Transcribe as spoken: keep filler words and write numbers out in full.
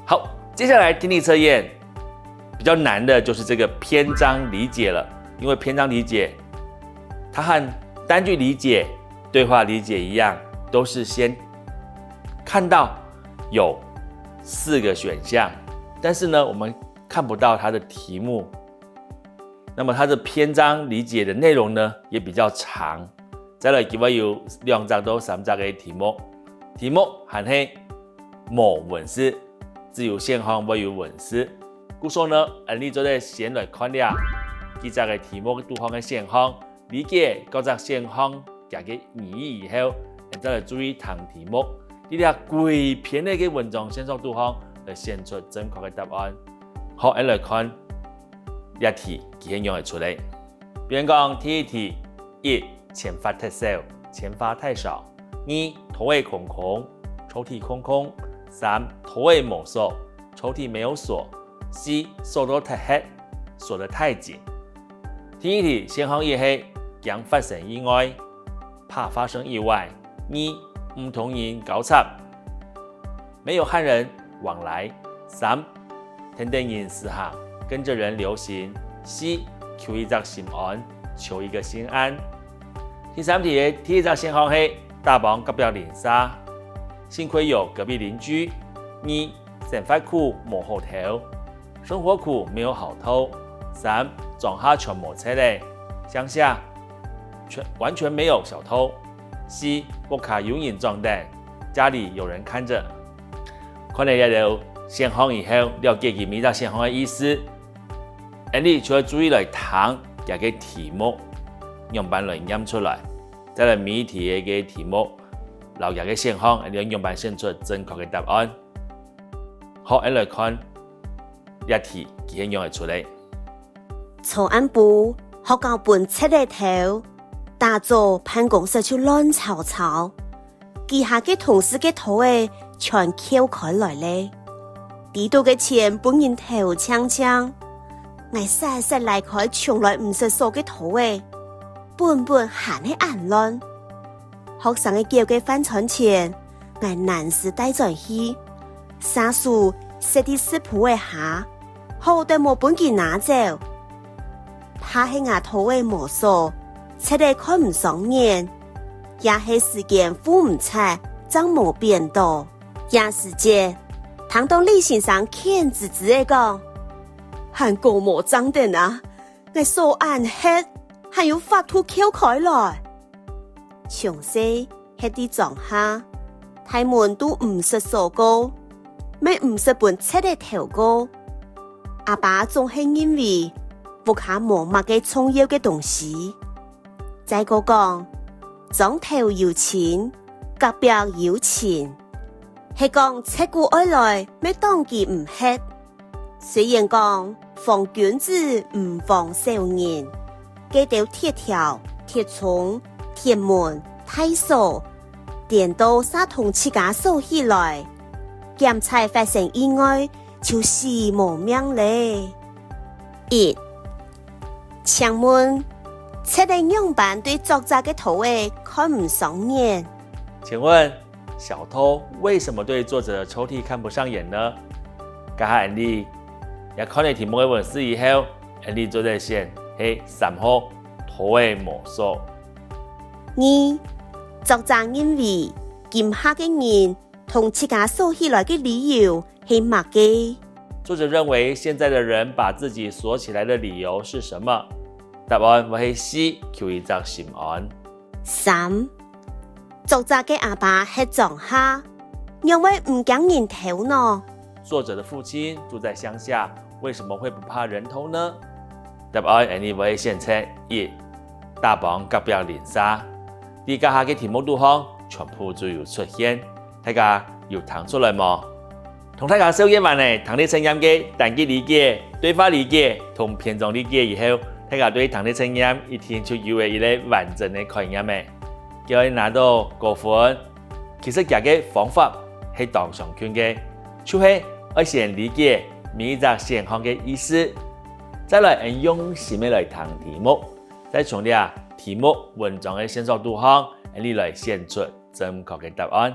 好，接下來聽力測驗比較難的就是這個篇章理解了，因為篇章理解它和單句理解、對話理解一樣，都是先看到有四個選項，但是呢，我們看不到它的題目。那麼它的篇章理解的內容呢，也比較長。再來，佢會有兩隻到三隻个題目，題目還係無文字，只有選項會有文字。故所呢，𠊎俚做得先來看這幾隻个題目肚項个選項，理解各隻選項佢个意義以後，𠊎再來注意聽題目，在這歸篇个文章線索肚項來選出正確个答案。好，𠊎來看這題，佢係仰般出來。比如講，第一題，一，錢花忒少，錢花太少。二，拖仔空空，抽屜空空。三，拖仔無鎖，抽屜沒有鎖。四，鎖到忒核，鎖得太緊。第一題，選項一係驚發生意外，怕發生意外。二，毋同人交插，沒有和人往來。三，跈等人時行，跟著人流行。四，求一隻心安，求一個心安。第三題个第一隻選項係打幫隔壁鄰舍，幸虧有隔壁鄰居。二，生活苦無好偷，生活苦沒有好偷。三，莊下全無賊仔，鄉下全，完全沒有小偷。四，屋下有人掌等，家裡有人看著。看了這兜選項以後，了解佢每隻選項个意思，𠊎俚就愛注意來聽佢个題目，仰般來唸出來，再來每一題个題目，摎佢个選項，𠊎俚愛仰般選出正確个答案。好，𠊎來看這題，佢係仰般出來。昨暗晡，學校分賊仔偷，打早辦公室就亂糟糟。 其他个同事个拖仔全撬開來咧，裡肚个錢分人偷淨淨。𠊎煞煞拉開從來毋識鎖个拖仔，本本還係恁亂。學生个繳个飯餐錢，𠊎懶屍帶轉去，續手塞在食譜仔下，好得無分佢拿走。 怕係吾拖仔無鎖，賊仔看毋爽眼，也係時間赴毋掣，正無變到。這時節，聽到李先生譴吱吱仔講：「還過無正等啊！𠊎鎖恁核，還有法度撬開來！」從細 歇在莊下，大門都毋識鎖過，乜毋識分賊仔偷過。阿爸總係認為屋下無麼个重要个東西。再過講，庄頭有親，隔壁有親，係講賊牯愛來，乜擋佢毋核。 雖然講防君子毋防小人，該兜鐵條、鐵窗、鐵門、大鎖，顛倒煞同自家鎖起來，檢采發生意外就死無命咧。一、請問，賊仔仰般對作者个拖仔看毋爽眼？請問， 小偷為什麼對作者的抽屜看不上眼呢？這下𠊎俚也看了題目个文字以後，𠊎俚做得選係三號，拖仔無鎖。二、作者認為今下个人同自家鎖起來个理由係麼个？作者認為現在的人把自己鎖起來的理由是什麼？答案會係四，求一隻心安。 三、作者个阿爸歇莊下，仰會毋驚人偷呢？作者的父親住在鄉下，為什麼會不怕人偷呢？答案𠊎俚會選擇一，打幫隔壁鄰舍。在這下个題目肚項，全部就有出現。 大家有聽出來無？同大家紹介完了聽力測驗个單句理解、對話理解同篇章理解以後，大家對聽力測驗一定就有了一個完整个概念了。佢會拿到高分。其實佢个方法係當相近个，就係愛先理解每一隻選項个意思，再來用心个來聽題目，再從這題目文章个線索肚項，𠊎俚來選出正確个答案。